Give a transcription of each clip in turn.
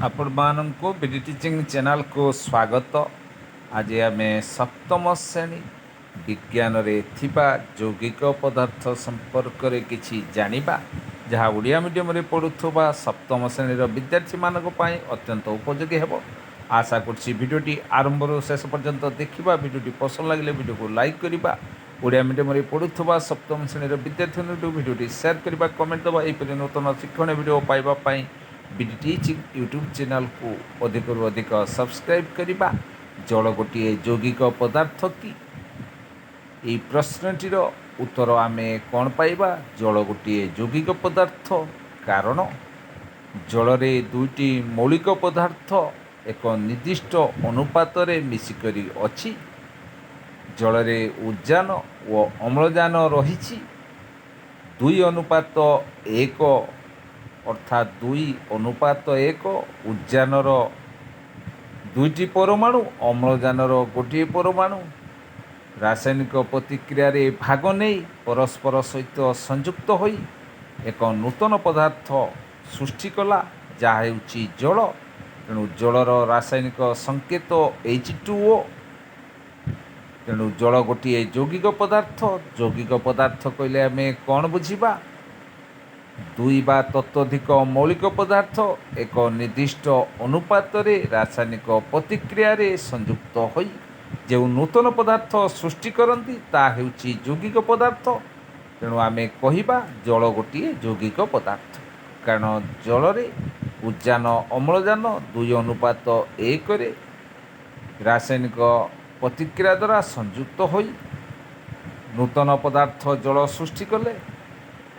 ଆପଣମାନଙ୍କୁ BD teaching ଚ୍ୟାନେଲକୁ ସ୍ୱାଗତ। ଆଜି ଆମେ ସପ୍ତମ ଶ୍ରେଣୀ ବିଜ୍ଞାନରେ ଥିବା ଯୌଗିକ ପଦାର୍ଥ ସମ୍ପର୍କରେ କିଛି ଜାଣିବା, ଯାହା ଓଡ଼ିଆ ମିଡ଼ିୟମରେ ପଢ଼ୁଥିବା ସପ୍ତମ ଶ୍ରେଣୀର ବିଦ୍ୟାର୍ଥୀମାନଙ୍କ ପାଇଁ ଅତ୍ୟନ୍ତ ଉପଯୋଗୀ ହେବ। ଆଶା କରୁଛି ଭିଡ଼ିଓଟି ଆରମ୍ଭରୁ ଶେଷ ପର୍ଯ୍ୟନ୍ତ ଦେଖିବା। ଭିଡ଼ିଓଟି ପସନ୍ଦ ଲାଗିଲେ ଭିଡ଼ିଓକୁ ଲାଇକ୍ କରିବା। ଓଡ଼ିଆ ମିଡ଼ିୟମରେ ପଢ଼ୁଥିବା ସପ୍ତମ ଶ୍ରେଣୀର ବିଦ୍ୟାର୍ଥୀମାନଙ୍କୁ ଭିଡ଼ିଓଟି ସେୟାର କରିବା, କମେଣ୍ଟ ଦେବା। ଏହିପରି ନୂତନ ଶିକ୍ଷଣୀୟ ଭିଡ଼ିଓ ପାଇବା ପାଇଁ ବିଡି ଟିଚିଂ ୟୁଟ୍ୟୁବ୍ ଚ୍ୟାନେଲକୁ ଅଧିକରୁ ଅଧିକ ସବସ୍କ୍ରାଇବ୍ କରିବା। ଜଳ ଗୋଟିଏ ଯୌଗିକ ପଦାର୍ଥ କି? ଏହି ପ୍ରଶ୍ନଟିର ଉତ୍ତର ଆମେ କ'ଣ ପାଇବା? ଜଳ ଗୋଟିଏ ଯୌଗିକ ପଦାର୍ଥ, କାରଣ ଜଳରେ ଦୁଇଟି ମୌଳିକ ପଦାର୍ଥ ଏକ ନିର୍ଦ୍ଦିଷ୍ଟ ଅନୁପାତରେ ମିଶିକରି ଅଛି। ଜଳରେ ଉଦ୍ଜାନ ଓ ଅମ୍ଳଜାନ ରହିଛି 2:1, ଅର୍ଥାତ୍ 2:1। ଉଦ୍ଜାନର ଦୁଇଟି ପରମାଣୁ, ଅମ୍ଳଜାନର ଗୋଟିଏ ପରମାଣୁ ରାସାୟନିକ ପ୍ରତିକ୍ରିୟାରେ ଭାଗ ନେଇ ପରସ୍ପର ସହିତ ସଂଯୁକ୍ତ ହୋଇ ଏକ ନୂତନ ପଦାର୍ଥ ସୃଷ୍ଟି କଲା, ଯାହା ହେଉଛି ଜଳ। ତେଣୁ ଜଳର ରାସାୟନିକ ସଂକେତ H2O। ତେଣୁ ଜଳ ଗୋଟିଏ ଯୌଗିକ ପଦାର୍ଥ। ଯୌଗିକ ପଦାର୍ଥ କହିଲେ ଆମେ କ'ଣ ବୁଝିବା? ଦୁଇ ବା ତତୋଧିକ ମୌଳିକ ପଦାର୍ଥ ଏକ ନିର୍ଦ୍ଦିଷ୍ଟ ଅନୁପାତରେ ରାସାୟନିକ ପ୍ରତିକ୍ରିୟାରେ ସଂଯୁକ୍ତ ହୋଇ ଯେଉଁ ନୂତନ ପଦାର୍ଥ ସୃଷ୍ଟି କରନ୍ତି, ତାହା ହେଉଛି ଯୌଗିକ ପଦାର୍ଥ। ତେଣୁ ଆମେ କହିବା ଜଳ ଗୋଟିଏ ଯୌଗିକ ପଦାର୍ଥ, କାରଣ ଜଳରେ ଉଦ୍ଜାନ ଅମ୍ଳଜାନ 2:1ରେ ରାସାୟନିକ ପ୍ରତିକ୍ରିୟା ଦ୍ୱାରା ସଂଯୁକ୍ତ ହୋଇ ନୂତନ ପଦାର୍ଥ ଜଳ ସୃଷ୍ଟି କଲେ।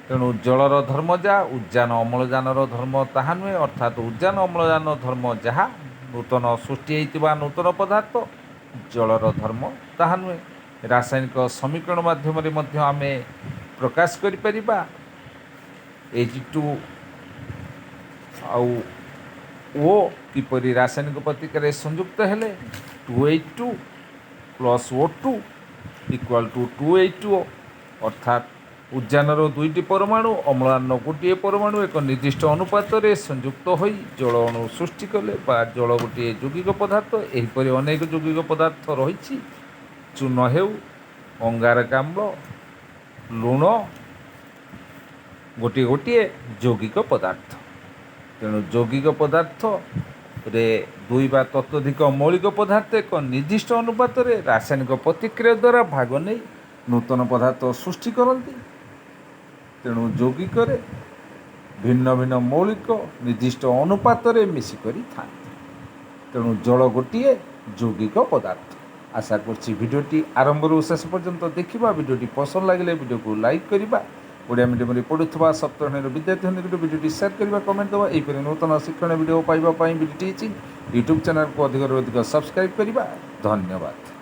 ତେଣୁ ଜଳର ଧର୍ମ ଯାହା, ଉଦ୍ଜାନ ଅମ୍ଳଜାନର ଧର୍ମ ତାହା ନୁହେଁ। ଅର୍ଥାତ୍ ଉଦ୍ଜାନ ଅମ୍ଳଜାନ ଧର୍ମ ଯାହା, ନୂତନ ସୃଷ୍ଟି ହୋଇଥିବା ନୂତନ ପଦାର୍ଥ ଜଳର ଧର୍ମ ତାହା ନୁହେଁ। ରାସାୟନିକ ସମୀକରଣ ମାଧ୍ୟମରେ ମଧ୍ୟ ଆମେ ପ୍ରକାଶ କରିପାରିବା। H2 ଆଉ ଓ କିପରି ରାସାୟନିକ ପ୍ରତିକ୍ରିୟାରେ ସଂଯୁକ୍ତ ହେଲେ? 2H2 plus O2 equal to 2H2O। ଅର୍ଥାତ୍ ଉଦ୍ଜାନର ଦୁଇଟି ପରମାଣୁ, ଅମ୍ଳଜାନର ଗୋଟିଏ ପରମାଣୁ ଏକ ନିର୍ଦ୍ଦିଷ୍ଟ ଅନୁପାତରେ ସଂଯୁକ୍ତ ହୋଇ ଜଳ ଅଣୁ ସୃଷ୍ଟି କଲେ ବା ଜଳ ଗୋଟିଏ ଯୌଗିକ ପଦାର୍ଥ। ଏହିପରି ଅନେକ ଯୌଗିକ ପଦାର୍ଥ ରହିଛି। ଚୂନ ହେଉ, ଅଙ୍ଗାରକାମ୍ଳ, ଲୁଣ ଗୋଟିଏ ଗୋଟିଏ ଯୌଗିକ ପଦାର୍ଥ। ତେଣୁ ଯୌଗିକ ପଦାର୍ଥରେ ଦୁଇ ବା ତତୋଧିକ ମୌଳିକ ପଦାର୍ଥ ଏକ ନିର୍ଦ୍ଦିଷ୍ଟ ଅନୁପାତରେ ରାସାୟନିକ ପ୍ରତିକ୍ରିୟା ଦ୍ୱାରା ଭାଗ ନେଇ ନୂତନ ପଦାର୍ଥ ସୃଷ୍ଟି କରନ୍ତି। ତେଣୁ ଯୌଗିକରେ ଭିନ୍ନ ଭିନ୍ନ ମୌଳିକ ନିର୍ଦ୍ଦିଷ୍ଟ ଅନୁପାତରେ ମିଶିକରି ଥାନ୍ତି। ତେଣୁ ଜଳ ଗୋଟିଏ ଯୌଗିକ ପଦାର୍ଥ। ଆଶା କରୁଛି ଭିଡ଼ିଓଟି ଆରମ୍ଭରୁ ଶେଷ ପର୍ଯ୍ୟନ୍ତ ଦେଖିବା। ଭିଡ଼ିଓଟି ପସନ୍ଦ ଲାଗିଲେ ଭିଡ଼ିଓକୁ ଲାଇକ୍ କରିବା। ଓଡ଼ିଆ ମିଡ଼ିୟମରେ ପଢ଼ୁଥିବା ସପ୍ତମ ଶ୍ରେଣୀର ବିଦ୍ୟାର୍ଥୀମାନଙ୍କୁ ଭିଡ଼ିଓଟି ସେୟାର କରିବା, କମେଣ୍ଟ ଦେବା। ଏହିପରି ନୂତନ ଶିକ୍ଷଣ ଭିଡ଼ିଓ ପାଇବା ପାଇଁ ବିଡି ଟିଚିଂ ୟୁଟ୍ୟୁବ୍ ଚ୍ୟାନେଲକୁ ଅଧିକରୁ ଅଧିକ ସବସ୍କ୍ରାଇବ୍ କରିବା। ଧନ୍ୟବାଦ।